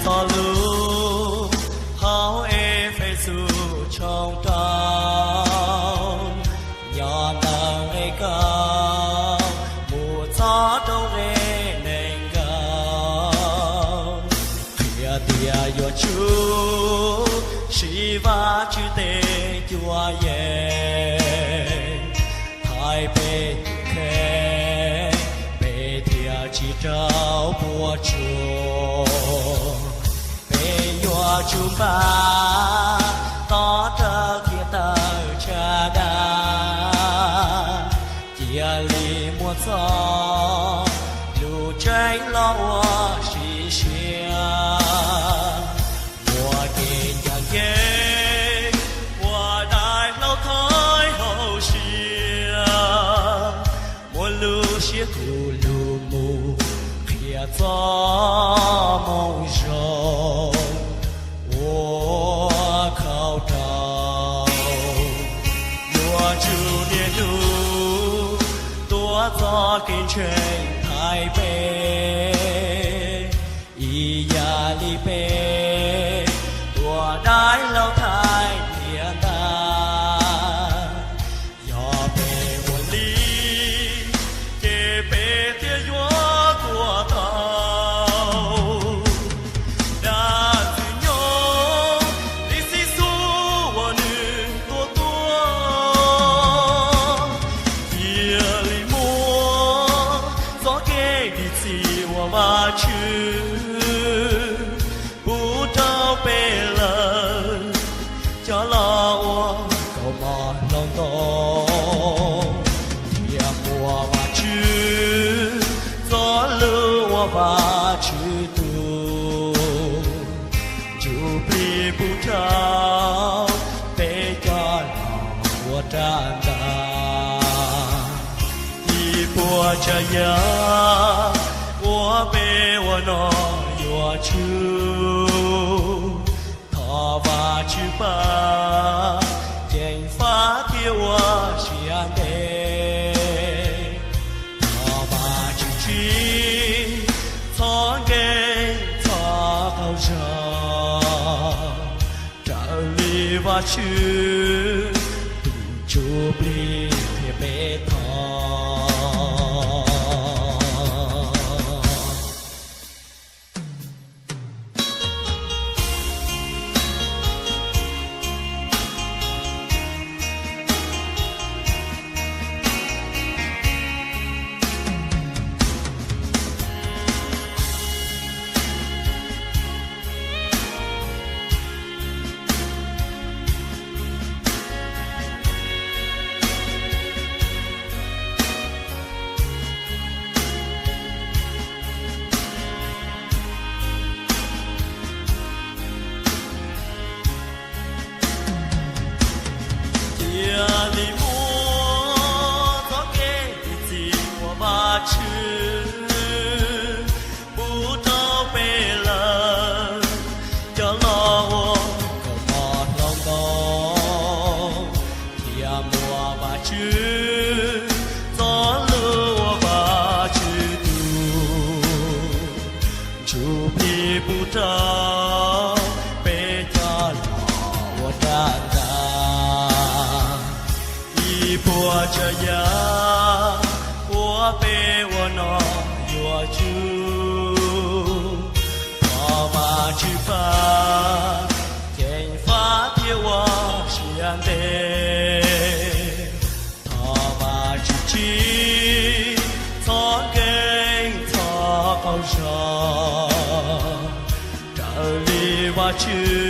Txoj lus hauv Efexus tshooj rau, nyob ntawm nqe kaum mus txog rau nqe nees nkaum, qhia tias yuav tsum siv Vajtswv tes cuab yees, thaij peb kheej, peb thiaj tsis raug puas tsuaj. Peb yuav tsum npaj tob rawv kiag tawm tshav daj, cia li muab txoj lus tseeb los ua siv siab. Muaj kev ncaj ncees ua daim hlau thaiv hauj siab, muaj lub siab kub lug mus qhia txoj moo zoo uas khaum rau. Yuav tsum niaj hnub tuav txoj kev ntseeg thaiv peb, ib yam li peb tuav daim hlau thaiv tiaj ntaj. Yog peb ua li, ces peb thiaj yuav tuav tau dab txwv nyob li Xib Xub uas nws tuaj tuaj. Cia li muab txoj kev dim txim ua Vajtswv pub rau peb lawm, coj los ua kaus mom hluas nkauj, thiaj muaj Vajtswv txoj lus ua Vajtswv tus ntsuj plig pub rau peb coj los ua rab ntaj. Ib puas tsav yam uas peb ua no yuav tsum thov Vajtswv pab ceev faj thiab ua siab ntev. Thov Vajtswv tsim txhob nkees txhob qaug zog, raws li Vajtswv tus ntsuj plig qhia peb thov. Cia li muab txoj kev dim txim ua Vajtswv pub rau peb lawm, coj los ua kaus mom hluas nkauj, thiaj muaj Vajtswv txoj lus ua Vajtswv tus ntsuj plig pub rau peb coj los ua rab ntaj. Ib puas tsav yam uas peb ua no yuav tsum thov Vajtswv pab ceev faj thiab ua siab ntev. Thov Vajtswv tsim txhob nkees txhob qaug zog, raws li Vajtswv